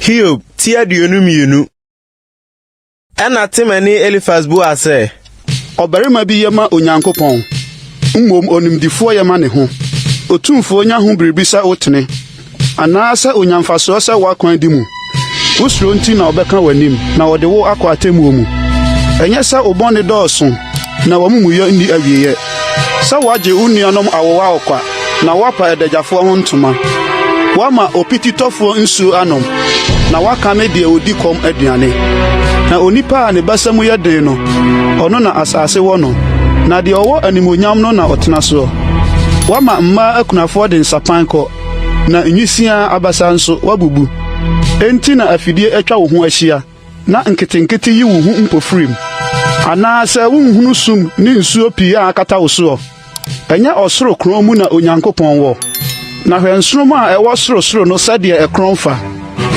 Hiob ti 22. Ɛnna Temanni Elifas buaa sɛ. Ɔbarima bi yɛ ma Onyankopɔn, mmom onimdefoɔ yɛ ma ne ho. Otumfoɔ nya ho biribi sɛ wotene, anaasɛ onya mfasoɔ sɛ w'akwan di mu? Wo suro nti na ɔbɛka w'anim na ɔde wo akɔ atemmuo mu. Ɛnyɛ sɛ wo bɔne dɔɔso na w'amumuyɛ nni awieeɛ, sɛ woagye wo nuanom awowa ɔkwa na woapa adagyafoɔ ho ntoma. Woama opititɔfoɔ nsuo anom, na woakame deɛ ɔdi kɔm aduane. Na onipa a ne basa mu yɛ den no, ɔno na asase wɔ no, na deɛ ɔwɔ animuonyam no na ɔtena soɔ. Woama mmaa akunafoɔ de nsapan kɔ, na nwisiaa abasa nso, woabubu. Enti na afidie atwa wo ho ahyia, na nketenkete yi wo hu mpofirim. Anaasɛ wonhunu sum ne nsuo pii a akata wo soɔ? Ɛnyɛ ɔsoro korɔn mu na Onyankopɔn wɔ? Na hwɛ nsoromma a ɛwɔ sorosoro no sɛdeɛ ɛkorɔn fa!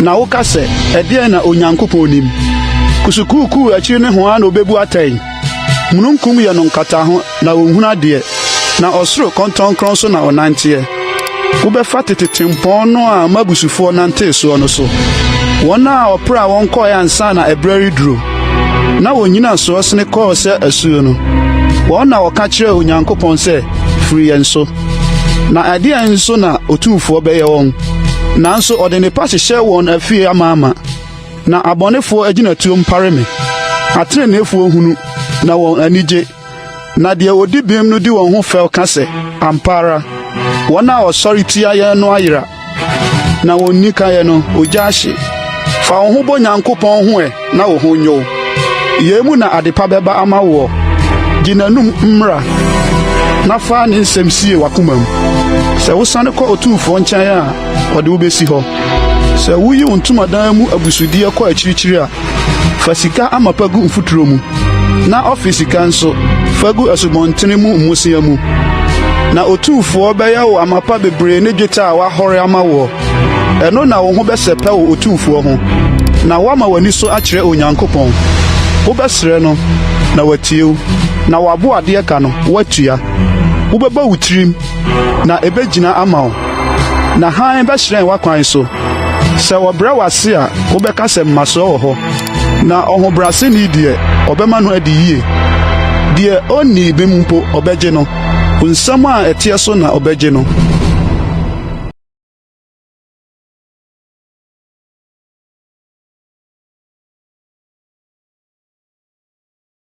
Na woka sɛ, 'Ɛdeɛn na Onyankopɔn nim? Kusukuukuu akyiri nohoa na ɔbɛbu atɛn. Mununkum yɛ no nkataho na ɔnhunu adeɛ, na ɔsoro kɔntɔnkrɔn so na ɔnanteɛ. Wobɛfa tete tempɔn no a m'abusufoɔ nantee soɔ no so, wɔn a wɔpraa wɔn kɔeɛ ansa na ɛberɛ reduro, na wɔn nnyinasoɔ sene kɔɔ sɛ asuo no. Wɔn na wɔka kyerɛɛ Onyankopɔn sɛ, 'Firi yɛn so! Na ɛdeɛn nso na Otumfoɔ bɛyɛ wɔn? Nanso ɔde nnepa hyehyɛ wɔn afie amaama, na abɔnefoɔ agyinatuo mpare me. Ateneneefoɔ hunu, na wɔn ani gye. Na deɛ ɔdi bem no di wɔn ho fɛw ka sɛ, Ampa ara, wɔn a wɔsɔre tia yɛn no ayera, na wɔn nnikaeɛ no, ogya ahye. Fa wo ho bɔ Nyankopɔn ho ɛ, na wo ho nnwo wo. Yei mu na adepa bɛba ama woɔ. Gye n'anom mmara, na fa ne nsɛm sie w'akomam. Sɛ wosane kɔ Otumfoɔ nkyɛn a, ɔde wo bɛsi hɔ. Sɛ woyi wo ntomadan mu abusudeɛ kɔ akyirikyiri a, Fa sika amapa gu mfuturo mu, na ɔfe sika nso, fa gu asubɔntene mu mmosea mu. Na Otumfoɔ bɛyɛ wo amapa bebree ne dwetɛ a wahɔre ama woɔ. Ɛno na wo ho bɛsɛpɛ wo Otumfoɔ ho, na woama w'ani so akyerɛ Onyankopɔn. Wobɛsrɛ no, na watie wo, na w'aboadeɛ ka no, woatua. Wobɛbɔ wo tirim, na ɛbɛgyina ama wo, na hann bɛhyerɛn w'akwan so. Sɛ wɔbrɛ wo ase a, wobɛka sɛ mmasoɔ wɔ hɔ, na ɔhobrɛaseni deɛ, ɔbɛma no adi yie. Deɛ ɔnnii bem mpo, ɔbɛgye no, nsɛm a ɛteɛ so na ɔbɛgye no.